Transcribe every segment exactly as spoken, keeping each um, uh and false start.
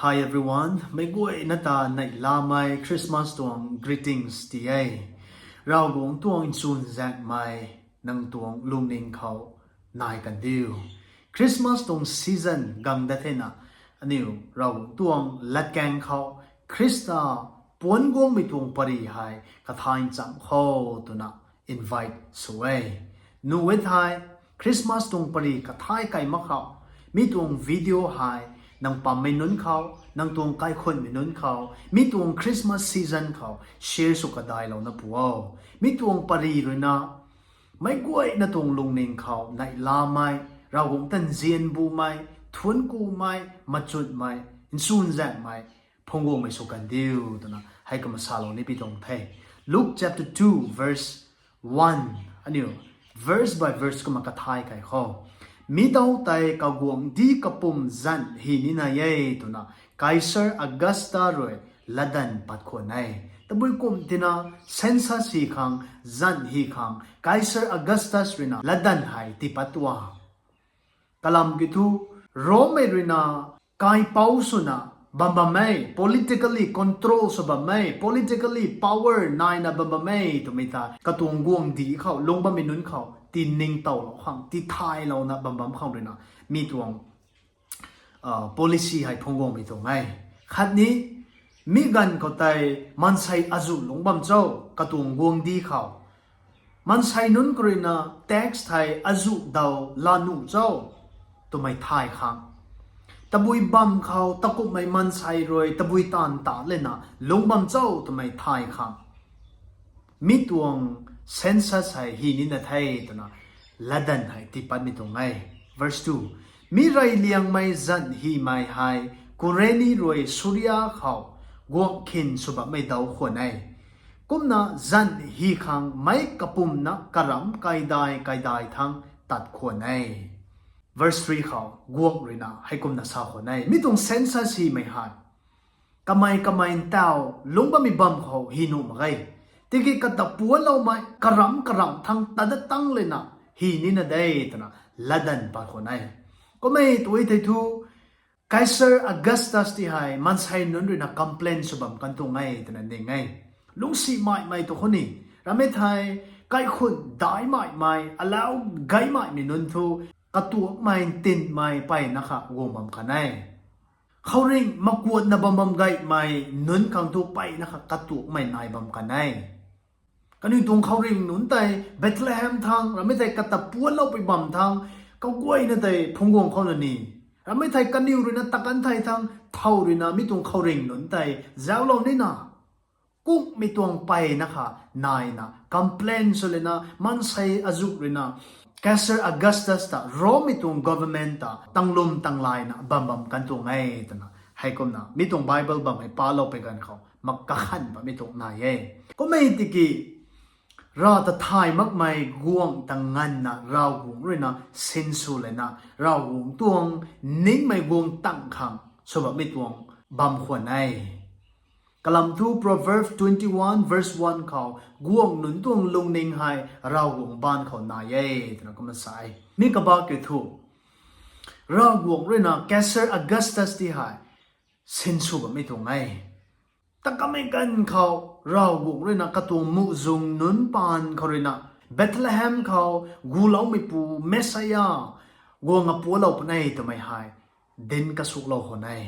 Hi everyone, meic guayna ta neihlamei Christmas tuang greetings ti e. Ravguangc tuang nchunzaenghmei nang tuang lungning khou nai kan diu. Christmas tuang season gang dat thena, aniu Ravguangc tuang latkaeng khou Khrista puanc guangmei tuang pary hei kathay ncham kho twna invite sw e. Nuh e thei, Christmas tuang pary kathay kai mak khou, mi tuang video hei nang pammei nunc khou, nang tuang kaikhunmei nunc khou, mi tuang Christmas season khou share sw kadailouna pu o. Mi tuang pary ruina meic guayna tuang lungning khou neihlamei, Ravguangc ta nzian bumei, thuanckumei, machutmei, nchunzaenghmei phungc guangmei sw kan diu twna hei kumna salou ni pi tuang the. Luke chapter two verse one, aniu verse by verse kumna kathay kai khou, mi dau tei kaguangcdic kapwm zanh hy nina e twna Kaisar Augusta rui latdanv pat khwan e. Tabui kum tina census hy khang, zanh hy khang Kaisar Augustus ruina latdanv hei tiipat tua. Kalam kiu thu, Rommei ruina kaipouc swna bam bam e, politically control sw bam e, politically power naina bam bam e twmei ta katuang guangcdic khou lungc bammei nunc khou tiningtowlou khang, tithaylouna bam bam khang ruina mi tuang policy hei phungc guangmei tuang e. Khatni, mi ganv khou tei maansei azuh lungc bam cho, katuang guangcdic khou maansei nunc khou ruina tax thei azuh daw laa nuh cho twmei thay khang, tabui bamv khou takumhmei maansei rui tabui taanv ta lena lungc bam cho twmei thay khang, mi tuang census hei hy nina the twna latdanv hei tiipatmei tuang e. Verse two, mi reyliangmei zanh hymei hei Kureni rui Suria khou guangc khin sw bammei dau khwan e. Kumna zanh hy khang meic kapwmna karamc kaidai kaidai thang tat khwan e. Verse three khou guangc ruina hei kumna sa khwan e, mi tuang census hymei hei kamei kamei ntau lungc bammei bamv khou hy nuh mak ge. Tiki kata puanloumei karamc karamc thang tat dat tang lena hy nina de twna latdanv pat khwan e. Kummei tu thei thu, Kaisar Augustus ti hei maansei nunc ruina complain sw bam kan tuang e twna ning e. Lungcsi maimei tu khou ni, rammei thei kaikhun daihmaimei, alau gaihmaimei nunc thu katuakmei ntinmei peyna kha guang bam kan e. Khouringh makuatna bam bam gaymei nunc khang thu peyna kha katuakmei nai bam kan e. Kaniw tuang khouringh nunc tei Bethlehem thang, rammei thei kata puanloupui bam thang, kaguayna tei phungc guang khou na ni, rammei thei kaniw ruina takan thei thang, thow ruina mi tuang khouringh nunc tei zauclou nina, kungmei tuang peyna kha naina complain sw lena maansei azuh ruina Caesar Augustus ta Rommei tuang government ta tanglum tanglayna bam bam kan tuang e twna, heikumna mi tuang Bible bam hei paloupui ganv khou mak kakhan bammei tuang nai e. Kummei tiki, Rav ta thay makmei guangc ta nganvna Ravguangc ruina sinsw lana Ravguangc tuang ningmei guang tang khang sw bammei tuang bam khwan e. Kalam thu Proverbs twenty-one verse one khou, guangc nunc tuang lungning hei Ravguangc baanv khou nai e twna kumna sa e. Mi kabah kiu thu, Ravguangc ruina Caesar Augustus ti hei sinsw bammei tuang e. Takamei ganv khou Ravguangc ruina katuang muhzwng nunc paan khou ruina Bethlehem khou guloumeipu Messiah guang apualou puni twmei hei dinc kasuklou khwan e.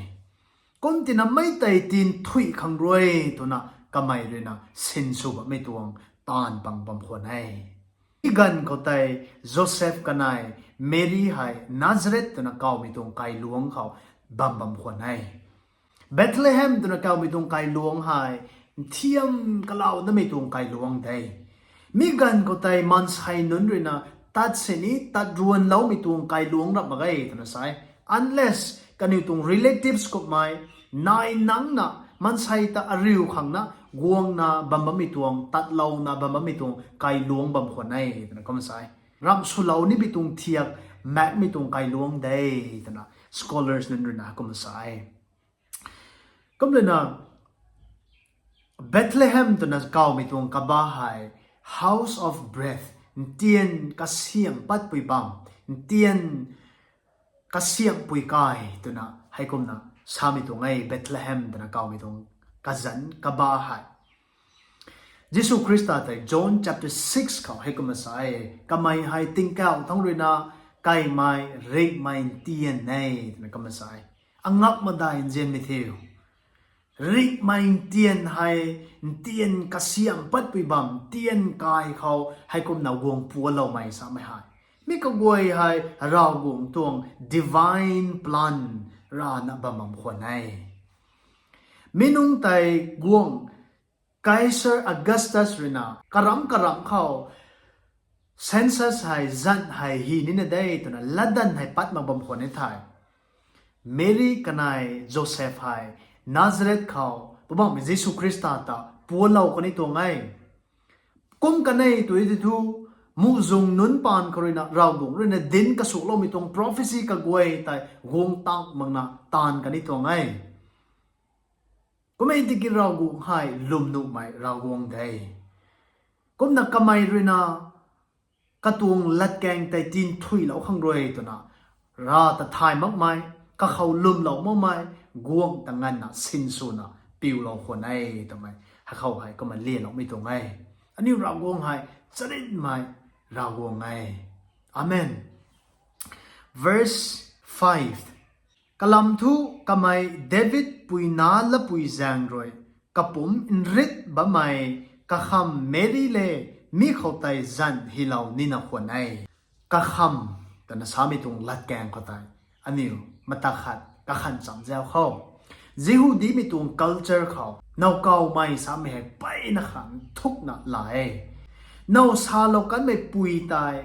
Kum tina mei tei tin thuih khang rui twna kamei ruina sinsw bammei tuang taanv pang bam khwan e. Ganv khou tei Joseph kanei Mary hei Nazareth twna kawmei tuang kailuangc khou bam bam khwan e. Bethlehem twna kawmei tuang kailuangc hei nthiam kalaunamei tuang kailuangc de. Mi ganv khou tei maansei nunc ruina tat sini tat ruanloumei tuang kailuangc rap mak ge twna sa e. Unless kaniw tuang relatives kummei nai nangcna maansei ta ariu khangna guangna bam bammei tuang, tatlouna bam bammei tuang kailuangc bam khwan e twna kumna sa e. Ramh swlou nimei tuang thiak makmei tuang kailuangc de twna scholars nunc ruina kumna sa e. Kumlana Bethlehem twna kawmei tuang kabah hei House of Bread, ntian kasiamh patpui bam, ntian kasiamhpui kai twna heikumna samei tuang e, Bethlehem twna kawmei tuang kazanc kaba hei. Jisu Khrista tei John chapter six khou hei kumna sa e, kamei hei tingkauh thangc ruina kaimei ringhmei ntian e twna kumna sa e. Angak madai nzianmei thiu. Ringhmei ntian hei, ntian kasiam patpui bam, ntian kai khou hei kumna guang pualoumei samei hei. Mi kaguay hei Ravguangc tuang divine plan rana bam bam khwan e. Mi nungc tei guang Caesar Augustus ruina karamc karamc khou census hei zanh hei hi nina de twna latdanv hei pat mak bam khwan e thei. Mary kanei Joseph hei Nazareth khou Poubauhmei Jisu Khrista ta pualou kani tuang e. Kum kanei tui ti thu, muhzwng nunc paan khou ruina Ravguangc ruina dinc kasuakloumei tuang prophecy kaguay tei guang tang makna taanv kani tuang e. Kum e tiki Ravguangc hei lwmnuhmei Ravguangc de. Kumna kamei ruina katuang latkaeng tei tinthuilou khang rui twna, rav ta thay makmei, kakhou lwmlou makmei, guangc ta nganvna sinswna piulou khwan e twmei hei khou hei kumna lialoumei tuang e. Aniu Ravguangc hei charynmei Ravguangc e. Amen. Verse five. Kalam thu kamei David puina lapui zaeng rui kapumc nrit bammei kakham Mary le mi khou tei zanh hilou nina khwan e. Kakham twna samei tuang latkaeng khou tei aniu mata khat kakhan cham zau khou, Jihudimei tuang culture khou nowkawmei samei hei peyna khan thukna la e. Now salou kanmei pui tei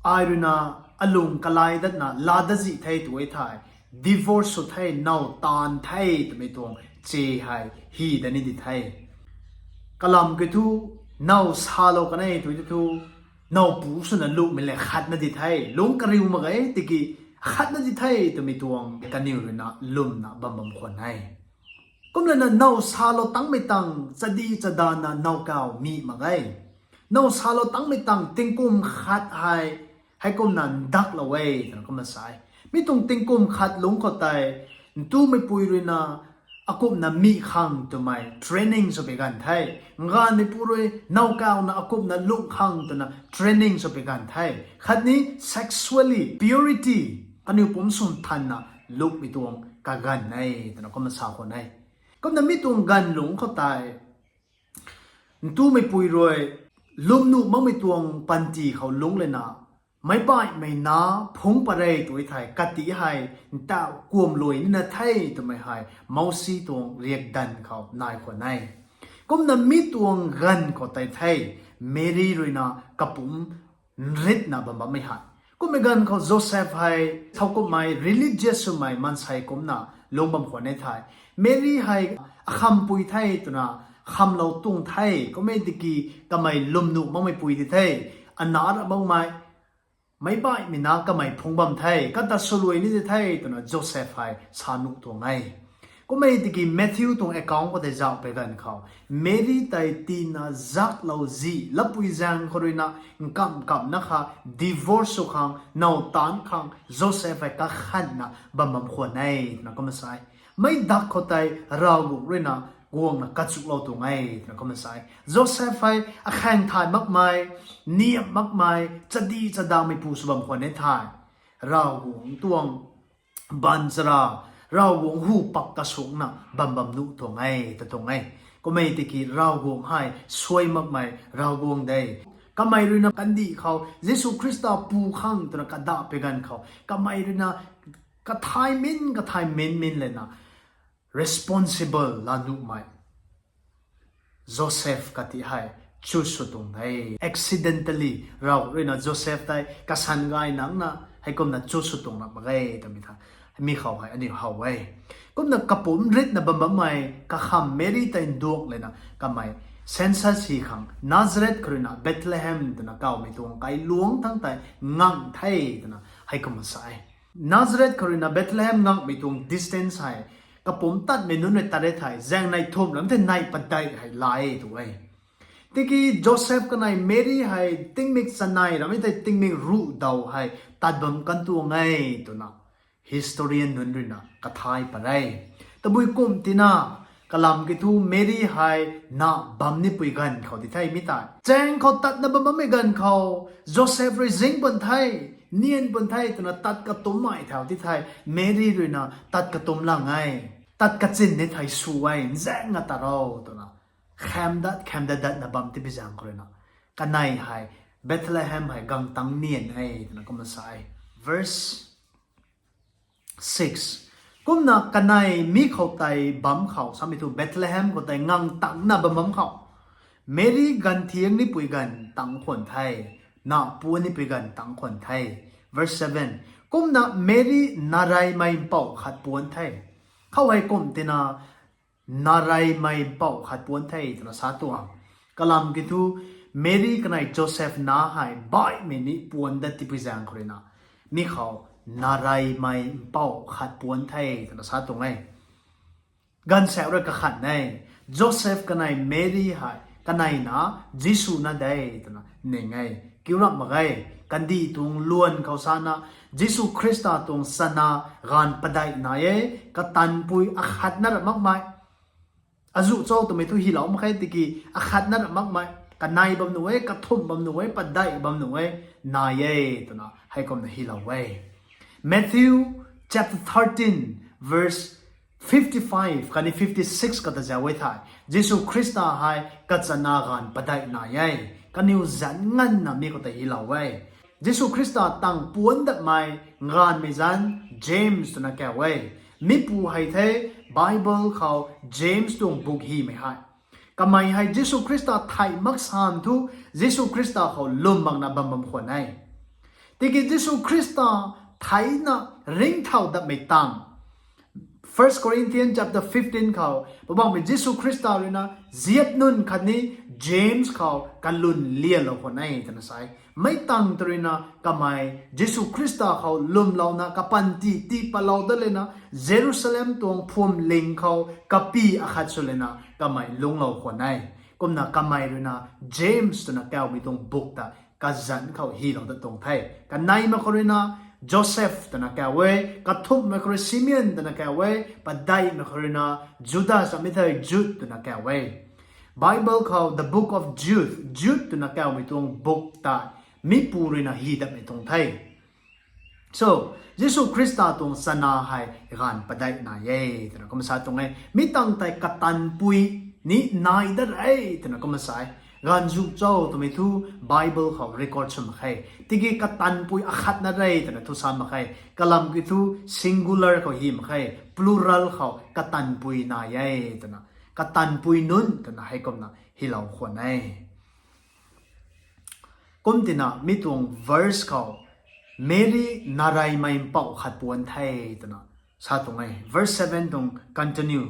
ai ruina alung kalai datna laa dat zih the tu e thei, divorce sw the, now taanv the twmei tuang che hei hi dat ni di the. Kalam kiu thu, now salou kanei tu e thu, now pu swna luhmei le khatna di the, lungc kariu mak ge tiki khatna di the twmei tuang kaniw ruina lwmna bam bam khwan e. Kumlana now salou tangmei tang chadi chadana nowkaw mi mak ge. Now salou tangmei tang tingkum khat hei, hei kumna ndaklou e twna kumna sa e. Mi tuang tingkum khat lungc khou tei, ntumei pui ruina akumna mi khang twmei training sw pi ganv the. Nganvmei pu rui nowkawna akumna lung khang twna training sw pi ganv the. Khatni sexually purity, kaniw pumc swn thanna lungmei tuang kaganv e twna kumna sa khwan e. Kumna mi tuang ganv lungc khou tei, ntumei pui rui lwmnuh makmei tuang panty khou lungc lana, meic baihmei na phungc pat re tu e thei, kati hei ntauh kuam luai nina the twmei hei Mousi tuang riakdanv khou nai khwan e. Kumna mi tuang ganv khou tei the, Mary ruina kapumc nritna bam bammei hei. Kummei ganv khou Joseph hei thowkumhmei religious swmei maansei kumcna lungc bam khwan e thei, Mary hei akhampui the twna khamlou tuang the, kum e tiki kamei lwmnuh makmei pui di the, ana ra makmei, meic baihmei na kamei phungc bam the, kata swluai ni di the twna Joseph hei sa nuh tuang e. Kum e tiki Matthew tuang account khou tei zauh pei ganv khou, Mary tei tina zaklou zih lapui zaeng khou ruina nkamh kamhna kha divorce sw khang, now taanv khang Joseph hei kakhanna bam bam khwan e twna kumna sa e. Meic dak khou tei Ravguangc ruina guangna kachuklou tuang e twna kumna sa e. Joseph hei akhaeng thay makmei, niamh makmei, chadi chadangmei pu sw bam khwan e thei, Ravguangc tuang baanchara, Ravguangc hu pak kasuakna bam bam nuh tuang e ta tuang e. Kum e tiki Ravguangc hei suai makmei Ravguangc de. Kamei ruina kandih khou Jisu Khrista pu khang twna kadah pei ganv khou, kamei ruina kathai min kathai min min lana responsible laa nuhmei Joseph kati hei choose sw tuang de. Accidentally Rav ruina Joseph tei kasan gay nangcna hei kumna choose sw tuang ram mak ge twmei tha, mi khou hei aniu how e. Kumna kapumc nritna bam bammei kakham Mary tei nduak lana kamei census hi khang Nazareth khou ruina Bethlehem twna kawmei tuang kailuangc thangc tei ngang the twna hei kumna sa e. Nazareth khou ruina Bethlehem ngangmei tuang distance hei kapumc tatmei nunc rui tat e thei, zaeng nei thumh ram the nei padeih hei la e tu e. Tiki Joseph kanei Mary hei tingmik chanei ram e thei tingmik ruh daw hei tat bam kan tuang e twna historian nunc ruina kathai pat re. Tabui kum tina, kalam kiu thu Meri hei na bam nipui ganv khou di the mi tei. Chaeng khou tatna bam bammei ganv khou, Joseph rui zing pun the, nian pun the, twna tat katumc mei thau di the, Meri ruina tat katumc lang e. Tat kachin ni thei sw e, nzaeng nga tat ro, twna. Kham dat, kham dat datna bam tipi zaeng khou ruina. Kanei hei, Bethlehem hei gang tang nian e, twna kumna sa e. Verse six. Kumna kanei mi khou tei bam khou, samei thu Bethlehem khou tei ngang tangna bam bam khou, Meri ganv thiang nipui ganv tang khwan the, na puan nipui ganv tang khwan the. Verse seven. Kumna Meri nareymei mpouh khat puan the. Khou hei kum tina, nareymei mpouh khat puan the, twna sa tuang. Kalam kiu thu, Meri kanei Joseph na hei baihmei ni puan dat tipi zaeng khou ruina. Mi khou nareymei mpouh khat puan the, twna sa tuang e. Ganvsaekc rui kakhat e, Joseph kanei Meri hei, kanei na Jisu na de, twna ning e. Kiu ramh mak ge, kandih tuang luan khou sana, Jisu Khrista tuang chana gaanv padeih nai e, katanpui akhatna ra makmei. Azuh cho twmei thu hylou mak khe tiki, akhatna ra makmei, kanei bam nuh e, kathumh bam nuh e, padeih bam nuh e, nai e, twna heikumna hylou e. Matthew chapter thirteen, verse fifty-five khatni fifty-six khou ta zauc e thei, Jisu Khrista hei kachana gaanv padeih nai e, kaniw zanc nganvna mi khou ta hylou e. Jisu Khrista tang puan datmei gaanvmei zanc James twna kau e. Mipu hei the Bible khou James tuang buk hymei hei. Kamei hei Jisu Khrista thei mak san thu, Jisu Khrista khou lwm makna bam bam khwan e. Tiki Jisu Khrista theina ringcthau datmei tang, First Corinthians chapter fifteen khou, Poubauhmei Jisu Khrista ruina ziap nunc khatni James khou kalun lialou khwan e, twna sa e. Mei tang tw ruina kamei Jisu Khrista khou lwmlouna kapanty tii patlou dat lana, Jerusalem tuang phwamling khou kapy akhat sw lana kamei lungclou khwan e. Kumna kamei ruina James twna kaumei tuang buk ta kazanc khou hylou dat tuang the. Kaneimei khou ruina Joseph twna kau e, kathumhmei khou rui Simeon twna kau e, padeihmei khou ruina Judas, amei thei Jude twna kau e. Bible khou the Book of Jude, Jude twna kaumei tuang buk ta mipu ruina hy datmei tuang the. So, Jisu Khrista tuang chana hei gaanv padeih nai e, twna kumna sa tuang e. Mi tang tei katanpui ni nai dat re, twna kumna sa e. Ganv zuh cho twmei thu Bible khou record sw mak khe. Tiki katanpui akhatna re, twna thu sa mak khe. Kalam kiu thu singular khou hy mak khe. Plural khou katanpui nai e, twna. Katanpui nunc, twna heikumna hylou khwan e. Kum tina mi tuang verse khou, Meri nareymei mpouh khat puan the, twna sa tuang e. Verse seven tuang continue.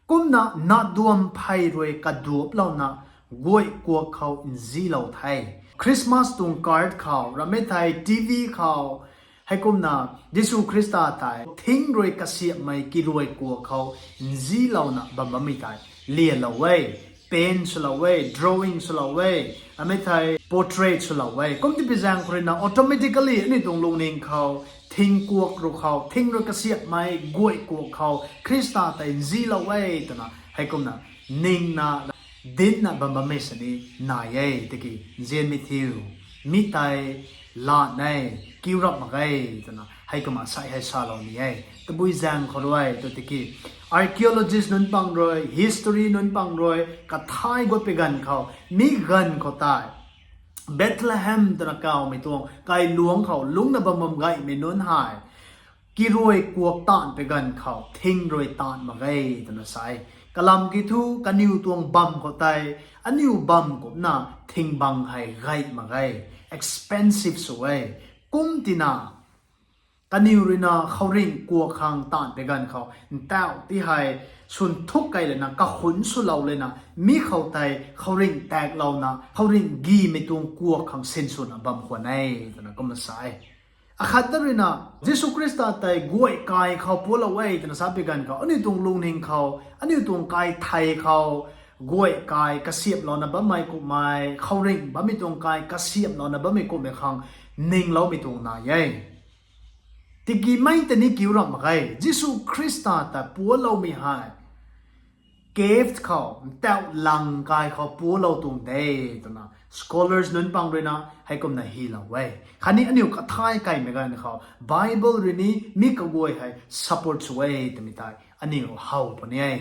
Kumna natduam phey rui kaduaplouna guay kuak khou nzilou the. Christmas tuang card khou, ramei thei T V khou, heikumna Jisu Khrista tei thing rui kasiamhmei kiruay kuak khou nzilouna bam bammei tei lialou e, paint swlou e, drawing swlou e, amei thei portrait swlou e. Kum tipi zaeng khou ruina automatically aniu tuang lungning khou thing kuak ru khou, thing rui kasiamhmei guay kuak khou Khrista tei nzilou e, twna heikumna ningna dincna bam bammei sini nai e. Tiki nzianmei thiu, mi tei lat e, kiu rap mak ge, twna heikumna sai hei salou ni e. Tabui zaeng khou rui tu tiki archaeologist nunc pang rui, history nunc pang rui kathai guat pui ganv khou, mi ganv khou tei Bethlehem twna kaumei tuang kailuangc khou lungcna bam bam gaymei nunc hei kiruay kuak taanv pui ganv khou thing rui taanv mak ge, twna sa e. Kalam kiu thu kaniw tuang bam khou tei aniu bam kumcna thing bang hei gay mak ge, expensive sw e. Kum tina kaniw ruina khouringh kuak khang taanv pui ganv khou ntauh ti hei swn thuk kei lana, kakhunc swlou lana, mi khou tei khouringh taklouna, khouringh gimei tuang kuak khang sinswna bam khwan e, twna kumna sa e. Akhat ta ruina Jisu Khrista tei guay kai khou pualou e, twna sa pui ganv khou aniu tuang lungning khou, aniu tuang kai thei khou guay kai kasiamhlouna bammei kummei, khouringh bammei tuang kai kasiamhlouna bammei kummei khang ningloumei tuang nai e. Tiki mei tei ni kiu ramh mak ge, Jisu Khrista ta pualoumei hei cave khou, ntauh lang kai khou pualou tuang de, twna scholars nunc pang ruina heikumna hylou e. Khatni aniu kathay kaimei ganv khou Bible rui ni mi kaguay hei support sw e twmei tei aniu how puni e.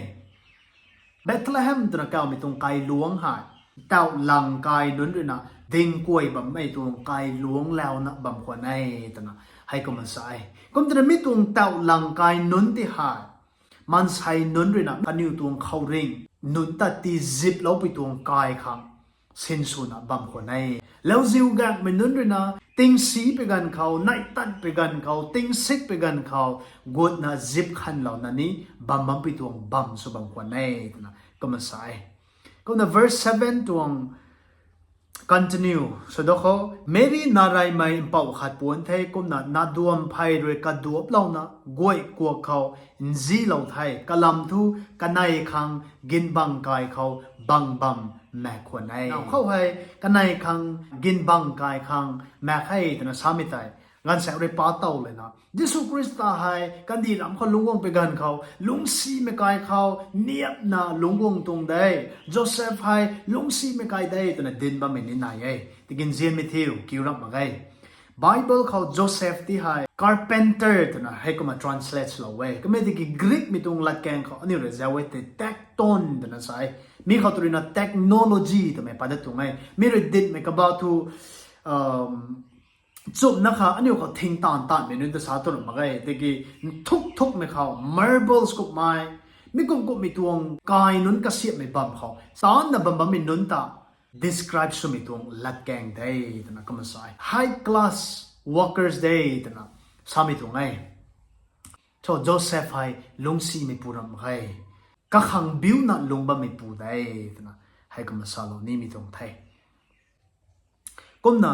Bethlehem twna kawmei tuang kailuangc hei, ntauh lang kai nunc ruina dingkuay bammei tuang kailuangc launa bam khwan e, twna heikumna sa e. Kumtwna mi tuang ntauh lang kai nunc ti hei, maansei nunc ruina kaniw tuang khouringh nunc ta tiziploupui tuang kai khang sinswna bam khwan e. Lauziu gaengmei nunc ruina tingsi pui ganv khou, neihtat pui ganv khou, tingsit pui ganv khou, gutna zip khanlouna ni bam bampui tuang bam sw bam khwan e, twna kumna sa e. Kumna verse seven tuang continue sw da khou, Meri nareymei mpouh khat puanc the, kumna naduam phey rui kaduaplouna guay kuak khou nzilou the, kalam thu kanei khang ginbang kai khou bang bam maek khwan e. Now khou hei kanei khang ginbang kai khang maek he twna samei tei gaanvsaekc rui pa tow lana, Jisu Khrista hei kandih ram khou lungc guang pui ganv khou, lungcsimei kai khou, niapna lungc guang tuang de, Joseph hei lungcsimei kai de, twna dinc bammei ni nai e. Tiki nzianmei thiu, kiu ramh mak ge. Bible khou Joseph ti hei carpenter twna heikumna translate lou e. Kumna tiki Greek mei tuang latkaeng khou aniu rui zauc e tei tekton twna sa e. Mi khou tu ruina technology twmei pat dat tuang e. Mi rui ditmei kaba thu, chumna kha aniu khou thing taanv taanvmei nunc ta sa tu ramh mak ge. Tiki nthuk thukmei khou marbles kummei, mi kum kummei tuang kai nunc kasiamhmei bam khou, taanna bam bammei nunc ta describe swmei tuang latkaeng de, twna kumna sa e. High class workers de, twna samei tuang e. So Joseph hei lungcsimeipu ramh mak ge. Kakhang biuna lungc bammeipu de, twna heikumna salou nimei tuang the. Kumna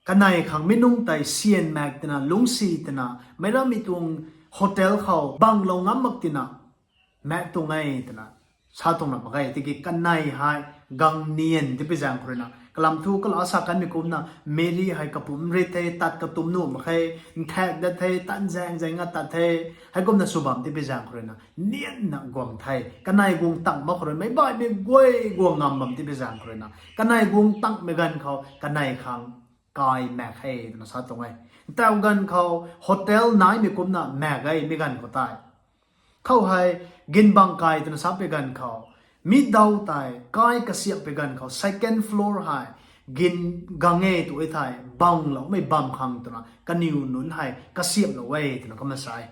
kanei khang mi nungc tei syan maek twna, lungcsi twna, meic rammei tuang hotel khou banglou ngam mak tina maek tuang e twna sa tuang ramh mak ge. Tiki kanei hei gang nian tipui zaeng khou ruina, kalam thu kala sa kanmei kumna, Meri hei kapumc rit the, tat katumc nuh mak khe, nthaek dat the, tan zaeng zaeng nga tat the, heikumna sw bam tipui zaeng khou ruina nianna guang the. Kanei guang tang mak khou rui, meic baihmei guay guang ngam bam tipui zaeng khou ruina, kanei guang tangmei ganv khou kanei khang kai maek he twna sa tuang e. Ntauh ganv khou hotel naimei kumna maek e mi ganv khou tei. Khou hei ginbang kai twna sapui ganv khou, mi daw tei kai kasiamhpui ganv khou second floor hei gin gang e tu e thei, bangloumei bam khang twna kaniw nunc hei kasiamhlou e twna kumna sa e.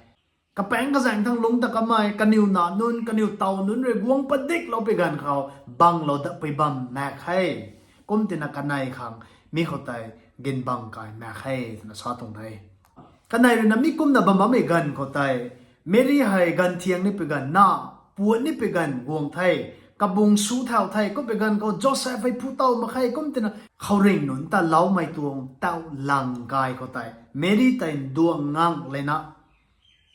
Kapaengc kazaeng thangc lungc ta kamei, kaniw nac nunc, kaniw taw nunc rui guang padikloupui ganv khou banglou datpui bam maek he. Kumtina kanei khang mi khou tei ginbang kai maek he twna sa tuang de. Kanei ruina mi kumna bam bammei ganv khou tei, Meri hei ganv thiang nipui ganv, na puan nipui ganv guang the, kabung su thau the, kumpui ganv khou Joseph hei phu tow mak khe, kumtina khouringh nunc ta loumei tuang tauh lang kai khou tei Meri tei nduang ngang lena,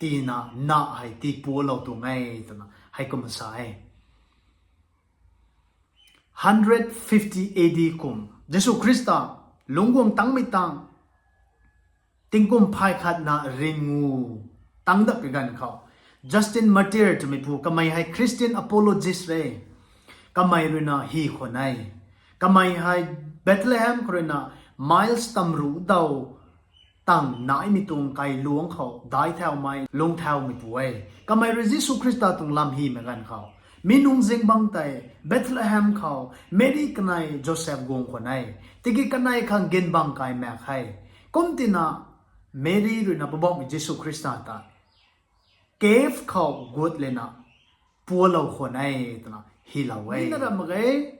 tina na hei tipualou tuang e twna heikumna sa e. Hundred fifty A D kum, Jisu Khrista lungc guang tangmei tang, tingkum phay khatna ringu tang dat pui ganv khou, Justin Martyr twmeipu, kamei hei Christian apologist re, kamei ruina hy khwan e. Kamei hei Bethlehem khou ruina miles tamru daw tang naimei tuang kailuangc khou daic thaumei, lungc thaumeipu e. Kamei rui Jisu Khrista tuang lam hymei ganv khou, mi nungc zingbangc tei Bethlehem khou Meri kanei Joseph guang khwan e. Tiki kanei khang ginbang kai maek khe. Kumtina Meri ruina Poubauhmei Jisu Khrista ta cave khou gut lena pualou khwan e twna hylou e. Mi na ram mak ge,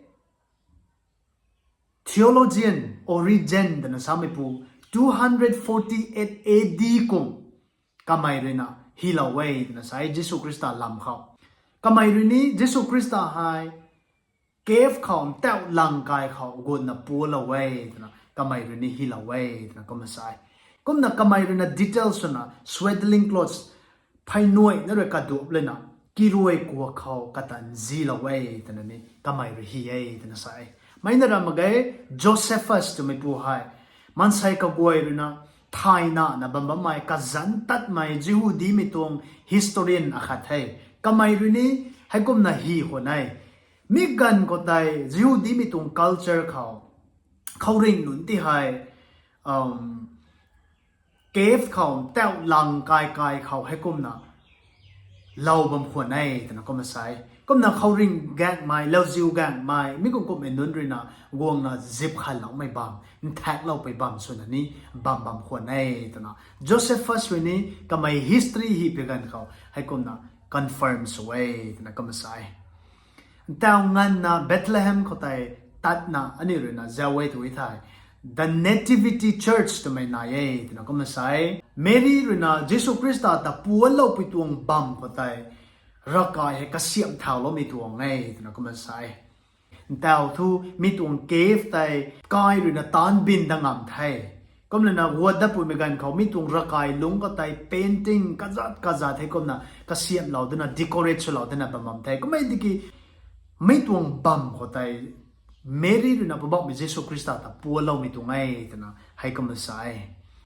theologian Origen twna sameipu, two hundred forty-eight A D kum kamei ruina hylou e twna sa e, Jisu Khrista lam khou. Kamei rui ni Jisu Khrista hei cave khou, ntauh lang kai khou gutna pualou e twna kamei rui ni hylou e twna kumna sa e. Kumna kamei ruina details swna swaddling clothes, pheynuai na rui kadup lena, kiruai kuak khou kata nzilou e twna ni kamei rui hy e twna sa e. Mei na ram mak ge, Josephus twmeipu hei, maansei kaguay ruina thayna na bam bammei kazanc tatmei Jihudimei tuang historian akhat the. Kamei rui ni heikumna hi khwan e. Mi ganv khou tei Jihudimei tuang culture khou khouringh nunc ti hei cave khou, tauh lang kai kai khou heikumna lou bam khwan e twna kumna sa e. Kumna khouringh gaengmei, lauziu gaengmei mi kum kumhmei nunc ruina guangna zip khanloumei bam, nthaekloupui bam swna ni bam bam khwan e twna Josephus rui ni kamei history hi pui ganv khou heikumna confirm sw e twna kumna sa e. Ntaw nganvna Bethlehem khou tei tatna aniu ruina zau e tw thei, The Nativity Church twmei nai e twna kumna sa e. Mary ruina Jisu Khrista ta puanloupui tuang bam khou tei ravkai hei kasiamh thauloumei tuang e twna kumna sa e. Ntaw thu mi tuang cave tei kai ruina taanc bin dat ngam the. Kumlana guat dat pumei ganv khou mi tuang ravkai lungc khou tei painting kazat kazat hei kumna kasiamhlou dana, decorate swlou dana bam bam the. Kummei tiki mi tuang bam khou tei Mary ruina Poubauhmei Jisu Khrista ta puanloumei tuang e twna heikumna sa e.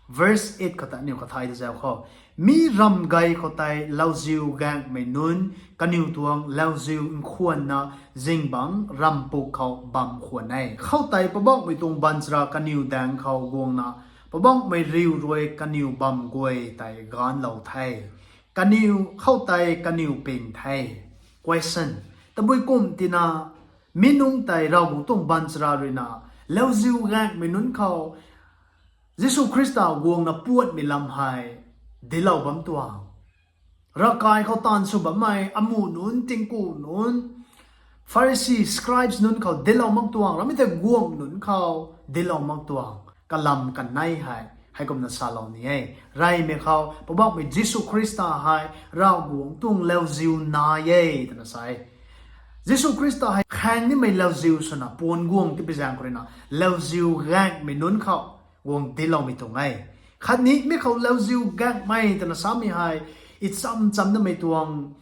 Verse eight khou ta aniu kathay ta zau khou, mi ramgay khou tei lauziu gaengmei nunc kaniw tuang lauziu nkhwanna zingbangc rampuk khou bam khwan e. Khoutei Poubauhmei tuang baanchara kaniw daeng khou guangna Poubauhmei riu rui kaniw bam guay tei ganclou the. Kaniw khoutei kaniw ping the. Question: tabui kum tina mi nungc tei Ravguangc tuang baanchara ruina lauziu gaengmei nunc khou Jisu Khrista guangna puatmei lam hei dilou bam tuang? Ravkai khou taanv sw bammei amuh nunc, tingku nunc, Pharisee, scribes nunc khou dilou mak tuang, ramei tei guangh nunc khou dilou mak tuang? Kalam kanei hei heikumna salou ni e. Reymei khou Poubauhmei Jisu Khrista hei Ravguangc tuang lauziu nai e twna sa e. Jisu Khrista hei khaeng nimei lauziu swna puan guang tipui zaeng khou ruina lauziu gaengmei nunc khou guang diloumei tuang e. Khatni mi khou lauziu gaengmei twna samei hei i cham cham namei tuang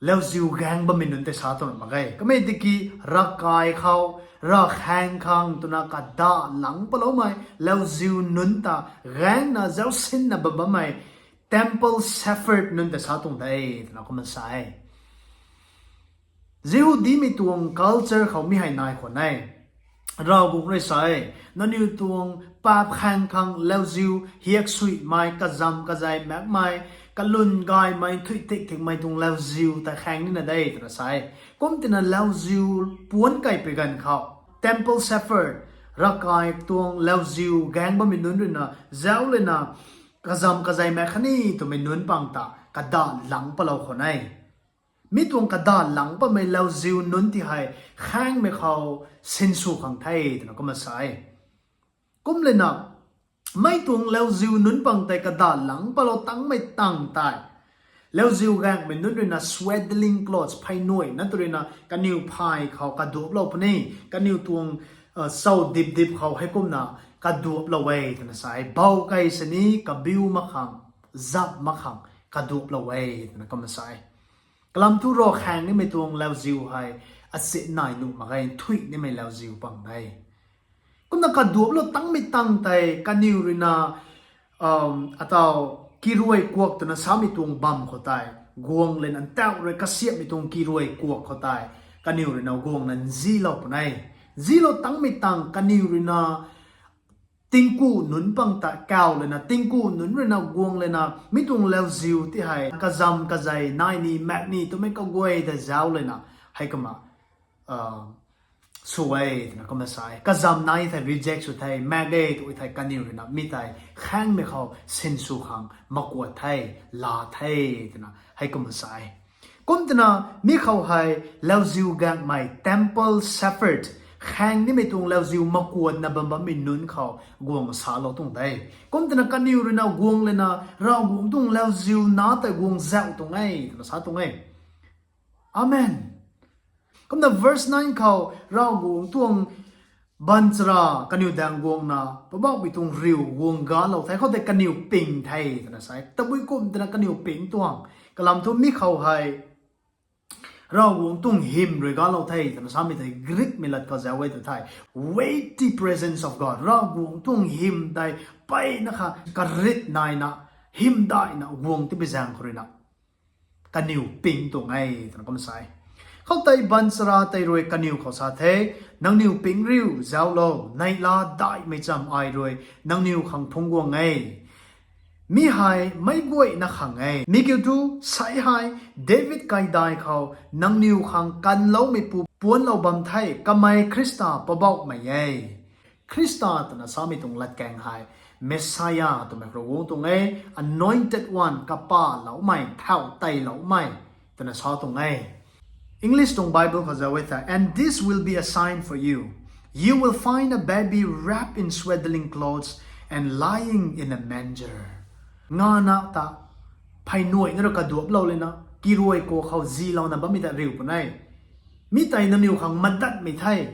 lauziu gaeng bammei nunc tei sa tuang mak ge. Kummei tiki ravkai khou ravkhaeng khang twna kadaih lang paloumei lauziu nunc ta gaengna zausinna bam bammei temple shepherd nunc tei sa tuang de twna kumna sa e. Jihudimei tuang culture khou mi hei nai khwan e. Ravguangc rui sa e, nangniw tuang paap khaeng khang lauziu, hiaksuimei, kazam kazei maekmei, kalun gaymei, thuih tik tikmei tuang lauziu tei khaeng nina de twna sa e. Kumtina lauziu puanc kaipui ganv khou temple shepherd, ravkai tuang lauziu gaeng bammei nunc ruina zauc lana kazam kazei maek khatni twmei nunc pang ta kadaih lang palou khwan e. Mi tuang kadaih lang patmei lauziu nunc ti hei khaengmei khou sinsw khang the twna kumna sa e. Kumlana mei tuang lauziu nunc pang tei kadaih lang patlou tangmei tang tei lauziu gaengmei nunc ruina swaddling clothes, pheynuaina tw ruina kaniw phay khou kaduaplou puni, kaniw tuang chau dipdip khou heikumna kaduaplou e twna sa e. Bou kei sini kabiu mak khang, zap mak khang kaduaplou e twna kumna sa e. Kalam thu ravkhaeng nimei tuang lauziu hei asit nai nuh mak ge, nthuih nimei lauziu pang de. Kumna kaduaplou tangmei tang tei kaniw ruina ataw kiruai kuak twna samei tuang bam khou tei guang lana, ntauh rui kasiamhmei tuang kiruai kuak khou tei kaniw ruina guangna nzilou puni. Nzilou tangmei tang kaniw ruina tingku nunc pang ta kau lana, tingku nunc ruina guang lana mi tuang lauziu ti hei kazam kazei nai ni maek ni twmei kaguay ta zauc lana heikumna sw e twna kumna sa e. Kazam nai thei reject sw the, maek e tw thei kaniw ruina mi tei khaengmei khou sinsw khang makuat the, laa the twna heikumna sa e. Kumtina mi khou hei lauziu gaengmei, temple shepherd, khaeng nimei tuang lauziu makuatna bam bammei nunc khou guang salou tuang de. Kumtina kaniw ruina guang lana Ravguangc tuang lauziu na tei guang zauc tuang e twna sa tuang e. Amen. Kumna verse nine khou Ravguangc tuang baanchara kaniw daeng guangna Poubauhmei tuang riu guang galou the, khoutei kaniw ping the twna sa e. Tabui kum twna kaniw ping tuang? Kalam thu mi khou hei Ravguangc tuang hym rui galou the twna samei tei Greek mei lat khou zauc e tw the. Weighty presence of God. Ravguangc tuang hym tei mpeyna kha karit naina, hymdaihna guang tibi zaeng khou ruina kaniw ping tuang e twna kum sa e. Khoutei baanchara tei rui kaniw khou sa the, nangniw ping riu, zauclou, neihla daihmei cham ai rui nangniw khang phungc guang e. Mi hei meic guayna khang e. Mi kiu thu, sei hei David kaidai khou nangniw khang kanloumeipu puanclou bam the, kamei Khrista Poubauhmei e. Khrista twna samei tuang latkaeng hei Messiah twmei khou guang tuang e, anointed one, kapahloumei, thau teiloumei twna sa tuang e. English tuang Bible khou zauc e the, and this will be a sign for you. You will find a baby wrapped in swaddling clothes and lying in a manger. Ngana ta pheynuai na rui kaduaplou lana, kiruai kua khou zilouna bammei ta riu puni. Mi tei nangniw khang madatmei the.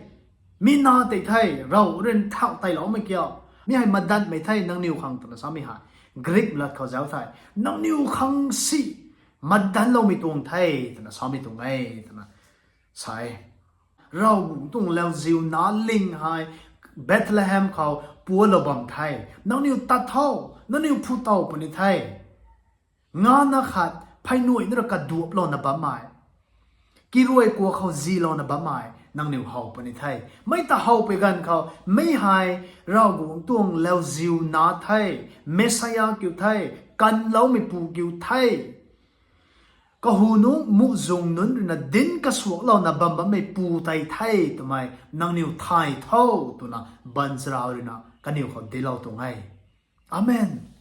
Mi na tei the, Rav rui thau teiloumei kiu. Mi hei madatmei the nangniw khang twna samei hei Greek lat khou zauc the. Nangniw khang si madanloumei tuang the twna samei tuang e twna sa e. Ravguangc tuang lauziu nac ling hei Bethlehem khou puanclou bam the. Nangniw tat tho, nangniw phu tow puni the. Ngana khat pheynuai na rui kaduaplouna bammei, kiruai kua khou zilouna bammei nangniw how puni the. Mi ta how pui ganv khou, mi hei Ravguangc tuang lauziu nac the, Messiah kiu the, kanloumeipu kiu the. Kahu nunc muhzwng nunc ruina dinc kasuaklouna bam bammeipu tei the twmei nangniw thay tho twna baanchara ruina kaniw khou dinclou tuang e. Amen.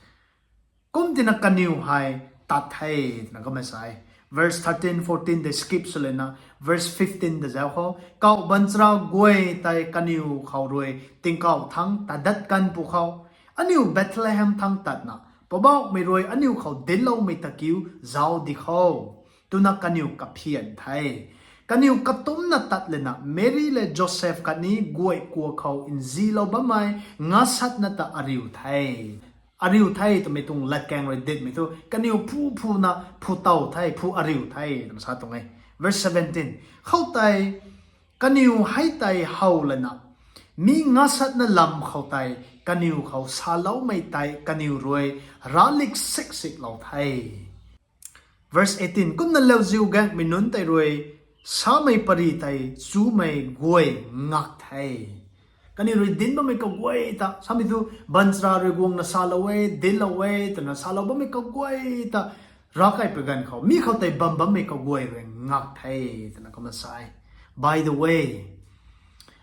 Kum tina kaniw hei tat the twna kumna sa e. Verse thirteen, fourteen tei skip sw lana, verse fifteen ta zauc khou, kau baanchara guay tei kaniw khou rui tingkauh thangc tat dat kan pwkhou, aniu Bethlehem thangc tatna, Poubauhmei rui aniu khou dincloumei ta kiu zauc di kho, twna kaniw kaphian the. Kaniw katumcna tat lana, Meri lev Joseph khatni guay kua khou nzilou bammei ngasatna ta ariu the. Ariu the twmei tuang latkaeng rui ditmei thu, kaniw phu phuna phu tow the, phu ariu the twna sa tuang e. Verse seventeen, khoutei kaniw hei tei how lana, mi ngasatna lam khou tei kaniw khou saloumei tei kaniw rui ravlik siksiklou the. Verse eighteen, kumna lauziu gaengmei nunc tei rui samei pary tei chumei guay ngak the. Kaniw rui dinc bammei kaguay ta, samei thu baanchara rui guangna salou e, dinclou e twna salou bammei kaguay ta, ravkai pui ganv khou mi khou tei bam bammei kaguay rui ngak the twna kumna sa e. By the way,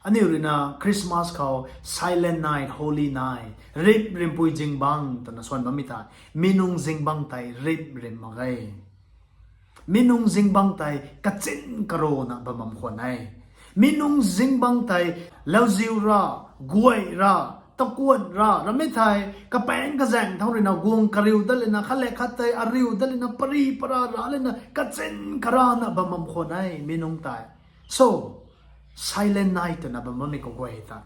aniu ruina Christmas khou Silent Night, Holy Night, rimh rimpui zingbangc twna swan bammei tei, mi nung zingbangc tei rimh rimh mak ge. Mi nung zingbangc tei kachin karana bam bam khwan e. Mi nung zingbangc tei lauziu ra, guay ra, takuan ra, ramei thei kapaengc kazaeng thangc ruina guang kariu dat lana, khat le khat tei ariu dat lana, pary para ra lana, kachin karana bam bam khwan e mi nung tei. So, Silent Night twna bam bammei kaguay tei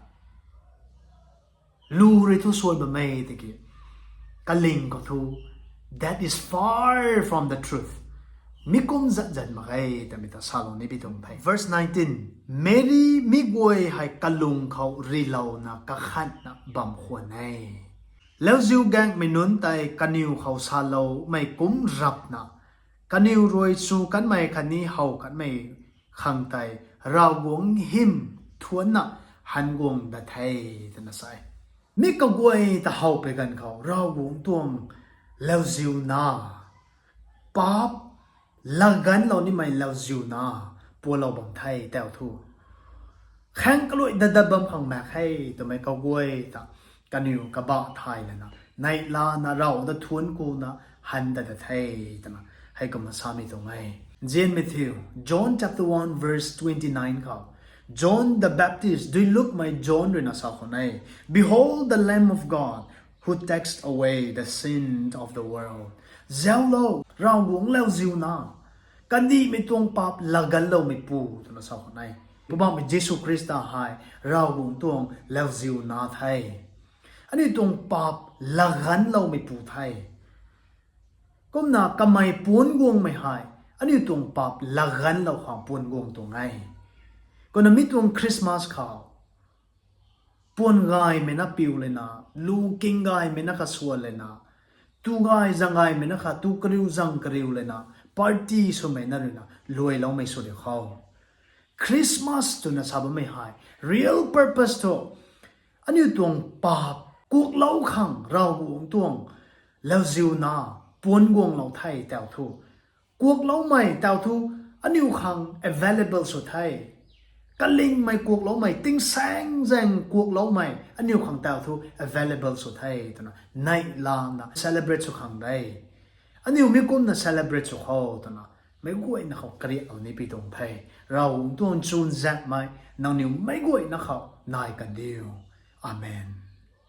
lu rui thu suai bammei tiki, kaling khou thu, that is far from the truth. Mi kum zat zat mak ge twmei ta salou ni pi tuang the. Verse nineteen, Meri mi guay hei kalung khou rilouna kakhanhna bam khwan e. Lauziu gaengmei nunc tei kaniw khou saloumei kum rapna, kaniw rui chu kanmei khatni how kanmei khang tei Ravguangc hym thuancna han guang dat the twna sa e. Mi kaguay ta how pui ganv khou Ravguangc tuang lauziu nac, paap laganlou nimei lauziu nac pualou bam the tau thu, khaeng kaluai dat dat bam khang mak khe twmei kaguay ta kaniw kabah thay lana, neihlana Rav ta thuanc kuna han dat dat the twna hei kumna samei tuang e. Nzianmei thiu, John chapter one verse twenty-nine khou, John the Baptist, duilupmei John ruina sa khwan e, Behold the Lamb of God who takes away the sin of the world. Zauclou, Ravguangc lauziu nac, kandihmei tuang paap laganloumeipu twna sa khwan e. Poubauhmei Jisu Khrista hei Ravguangc tuang lauziu nac the. Aniu tuang paap laganloumeipu the. Kumna kamei puanc guangmei hei aniu tuang paap laganlou khang puan guang tuang e. Kumna mi tuang Christmas khou puan gaymei na piu lana, lu king gaymei na kha swan lana, tu gay zang gaymei na kha tu kariu zang kariu lana, party swmei na ruina luailoumei sw riu khou, Christmas twna sa bammei hei real purpose thu aniu tuang paap kuaklou khang Ravguangc tuang lauziuna puan guanglou the taw thu, kuakloumei taw thu aniu khang available sw the. Kalingmei kuakloumei, tingsaeng zaeng kuakloumei aniu khang taw thu available sw the twna neihlamna celebrate sw khang de. Aniu mi kumna celebrate sw khou twna meic guayna khou kariaklou ni pi tuang the. Ravguangc tuang chuzaenghmei nangniw meic guayna khou nai kandiu. Amen.